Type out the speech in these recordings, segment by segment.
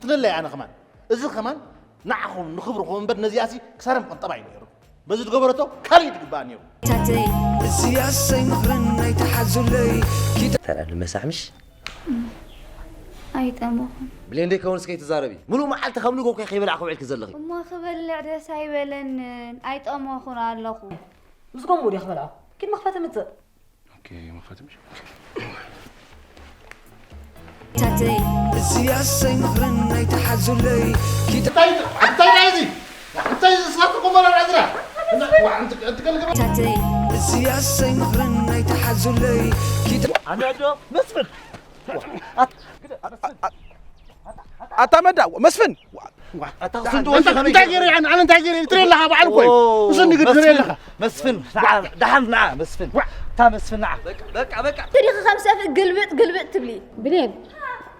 ስለይ ኣነ ከማን፣ እዚ ከማን ንዓኹም ንኽብርኹም እምበር ነዚኣሲ ክሳረም ቁጠባ እዩ ነይሩ። በዚ ዝገበረቶ ካልእ ትግባእ ነይሩ። ታተይ። እዚኣሰይ ምኽርን ኣይተሓዙለይ ኪዳ ተራ ንመሳሕ ምሽ ኣይጠመኹን። ብሌን ደይ ከውንስ ከይትዛረቢ። ሙሉእ መዓልቲ ከም ንጎ ኮይ ከይበላዕ ክውዕል ክዘለኺ። እሞ ክበልዕ ደስ ኣይበለንን። ኣይጠመኹን ኣለኹ። ምስ ጎሞ ድየ ክበልዖ? ኪድ መኽፈቲ ምጽእ። ኦኬ፣ መኽፈቲ ምሽ። ታተይ። እዚኣሰይ ምኽርን ኣይተሓዙለይ ኪዳ እንታይ እንታይ ናይ እዚ እንታይ ዝስኻት ቆመራ ዕዝራ እንታይ ዋዕንቲ እንትገልገ ታተይ። እዚኣሰይ ምኽርን ኣይተሓዙለይ ኪዳ ኣነ ዶ መስፍን ኣታ መዳ መስፍን ኣታ ክስንት እንታይ ገይረ ኣነ እንታይ ገይረ ትሬ ኣለኻ በዓል ኮይ እሱ ንግድ ትሬ ኣለኻ መስፍን ደሓን ንዓ መስፍን እታ መስፍን ንዓ በቃ በቃ ትሪኺ ከም ሰፍእ ግልብጥ ግልብጥ ትብሊ። ብሌን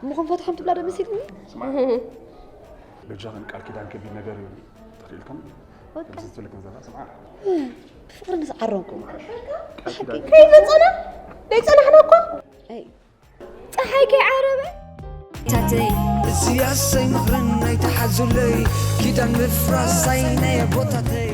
እሞ ከም ፈትሖም ትብላ ዶ መሲልኒ በጃኽን ቃል ኪዳን ከቢድ ነገር እዩ። ተኽኢልኩም ከምዚ ትብልክን ዘላ ስምዓ። ብፍቕሪ ምስ ዓረንኩም ከይመፀና ደይፀናሕና እኳ ኣይ ፀሓይ ከይዓረበ ታተይ። እዚኣሰይ ምኽርን ኣይተሓዙለይ ኪዳን ምፍራስ ኣይናየ ቦታተይ